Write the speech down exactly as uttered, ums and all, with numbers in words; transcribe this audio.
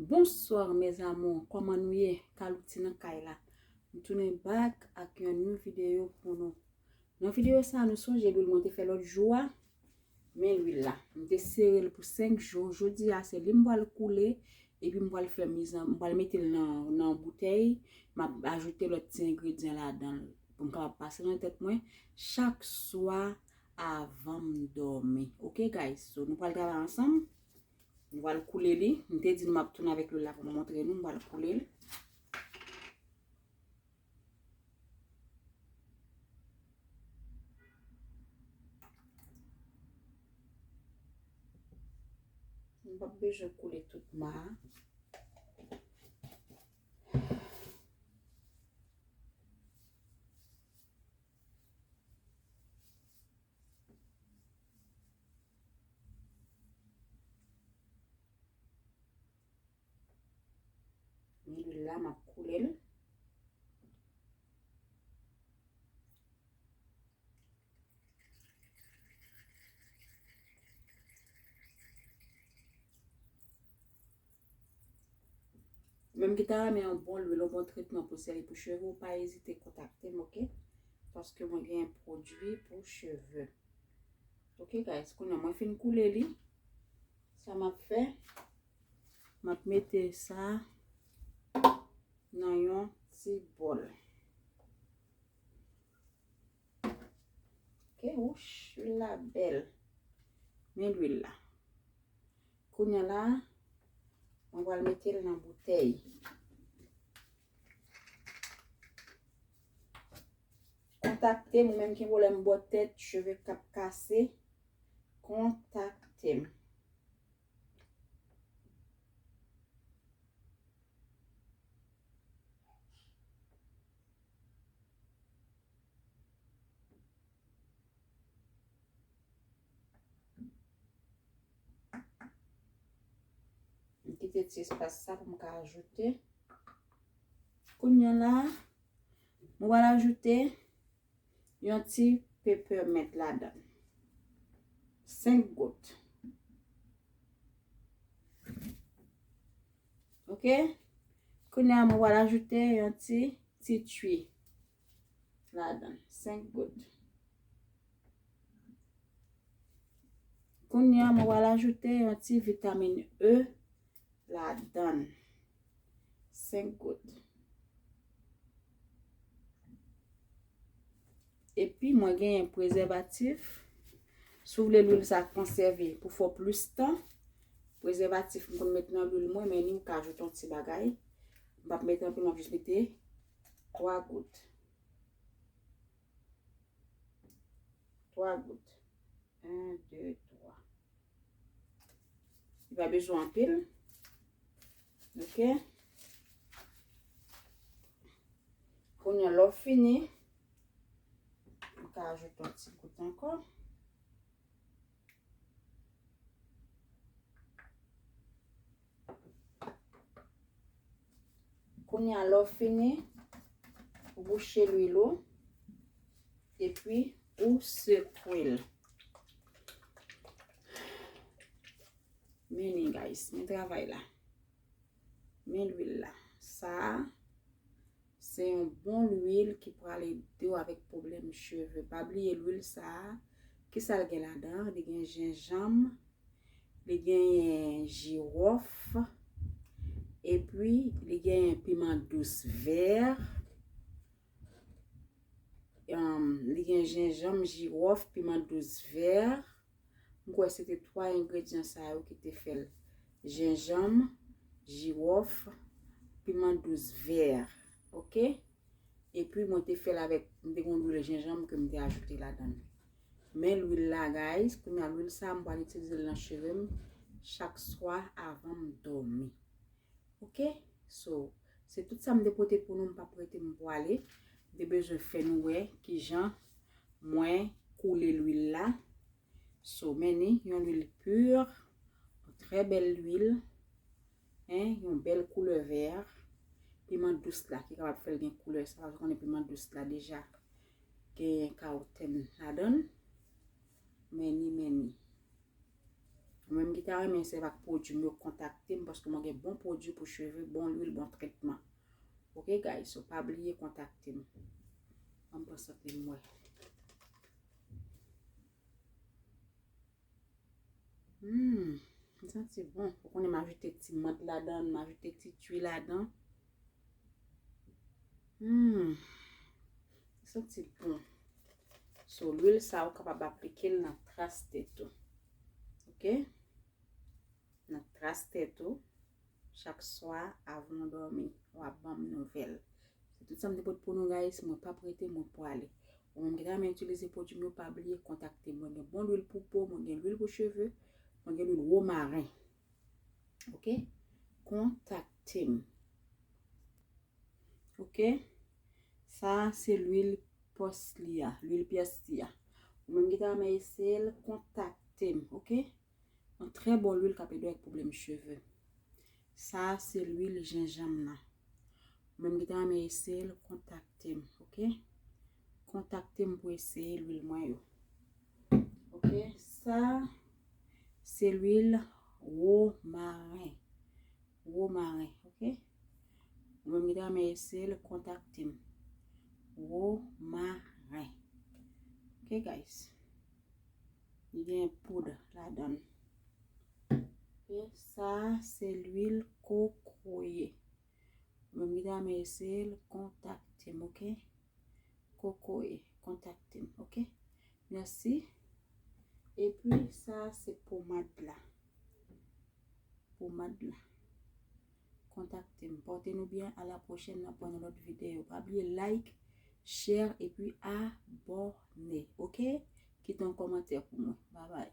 Bonsoir mes amours, kòman nou ye? Kalouti nan kay la. M tounen back ak yon new videyo pou nou. Nan videyo sa, nou sonje lwil mwen te fè lòt jou a? Men lwil la. M te sere l pou senk jou. Jodi a, se li m pral koule. Epi m pral fè mizan, m pral mete l nan, nan boutèy. M ap ajoute lòt ti engredyan ladan l. Pou m kapab pase nan tèt mwen. Chak swa, avan m dòmi. Ok, guys? So, nou pral travay ansanm. Nou pral koule li. M te di nou m ap tounen avèk lwil la pou m montre nou. M pral koule l. M p ap bezwen koule tout ma a. Men lwil la, m ap koule l. Menm ki ta renmen yon bon lwil, yon bon tretman pou sèl e pou cheve w, pa ezite kontakte m, ok? Paske mwen gen pwodui pou cheve. Ok, guys, kounye a mwen fin koule li. Sa m ap fè, m ap mete sa nan yon ti bòl. Ok, wouch, lwil la bèl. Men lwil la. Kounye a la, mwen pral mete l nan boutèy. Kontakte m, ou menm ki gen pwoblèm bò tèt, cheve k ap kase, kontakte m. M kite ti espas sa pou m ka ajoute. Kounye a la, mwen pral ajoute yon ti pepèmint ladan. Senk gout. Ok? Kounye a, mwen pral ajoute yon ti titwi ladan. Senk gout. Kounye a, mwen pral ajoute yon ti vitamin E ladan. Senk gout. Epi, mwen genyen prezèvatif. Si w vle lwil sa konsève pou fè w plis tan, prezèvatif m konn met nan lwil mwen, men ni w ka ajoute yon ti bagay. M p ap mete anpil, m ap jis mete twa gout. Twa gout. En, de, twa. Li pa bezwen anpil. Ok. Kounye a, lè w fini, ou ka ajoute yon ti gout ankò. Kounye a, lè w fini, ou bouche lwil ou, epi ou sekwe l. Men li, guys, men travay la. Men lwil la. Sa a, se yon bon lwil ki pral ede w avèk pwoblèm cheve. Pa bliye lwil sa a, kisa l gen ladan? Li gen jenjanm, li genyen jiwòf, epi li genyen piman dous vè. Em, li gen jenjanm, jiwòf, piman dous vè. M kwè se te twa engredyan sa yo ki te fè l. Jenjanm, jiwòf, piman dous vè. Ok? Epi mwen te fè l avèk, m te gen yon lwil jenjanm ke m te ajoute ladan l. Men lwil la, guys, kounye a lwil sa, m pral itilize l nan cheve m chak swa avan m dòmi. Ok? So, se tout sa m te pote pou nou, m p ap rete, m pwale. M te bezwen fè nou wè kijan mwen koule lwil la. So, men ni, yon lwil pur, yon trè bèl lwil, en, yon bèl koulè vè. Piman dous la ki kapab fè l gen koulè sa, paske w konnen piman dous la deja genyen karotèn ladan l. Men ni, men ni. Mwen menm ki ta renmen sèvi ak pwodui m yo, kontakte m, paske mwen gen bon pwodui pou cheve, bon lwil, bon tretman. Ok guys, so pa bliye kontakte m. Ann pran sante m wè. Hmm, li santi bon. Ou konnen m ajoute ti mant ladan, m ajoute ti twi ladan. Hmm, li santi bon. So, lwil sa ou kapab aplike l nan tras tèt ou. Ok? Nan tras tèt ou. Chak swa, avan w dòmi, w ap ban m nouvèl. Se tout sa m te pote pou nou, guys. Mwen p ap rete, mwen pwale. Ou menm ki ta renmen itilize pwodui m yo, pa bliye kontakte m. Mwen gen bon lwil pou po, mwen gen lwil pou cheve, mwen gen lwil womaren. Ok? Kontakte m. Ok? Sa se lwil pòs li a, lwil pyès li a. Ou menm ki ta renmen eseye l, kontakte m, ok? Yon trè bon lwil k ap ede w ak pwoblèm cheve. Sa se lwil jenjanm nan. Ou menm ki ta renmen eseye l, kontakte m, ok? Kontakte m pou eseye lwil mwen yo. Ok? Sa se lwil womaren. Womaren, ok? Ou menm ki ta renmen eseye l, kontakte m. Womaren. Ok, guys. Li gen poud ladan l. Ok, sa se lwil kokoye. Ou menm ki ta renmen eseye l, kontakte m, ok? Kokoye, kontakte m, ok? Mèsi. Epi sa se pomad la. Pomad la. Kontakte m. Pòte nou byen. A la pwochèn, n ap wè nan lòt videyo. Pa bliye like, share epi abòne. Ok? Kite yon kòmantè pou mwen. Babay.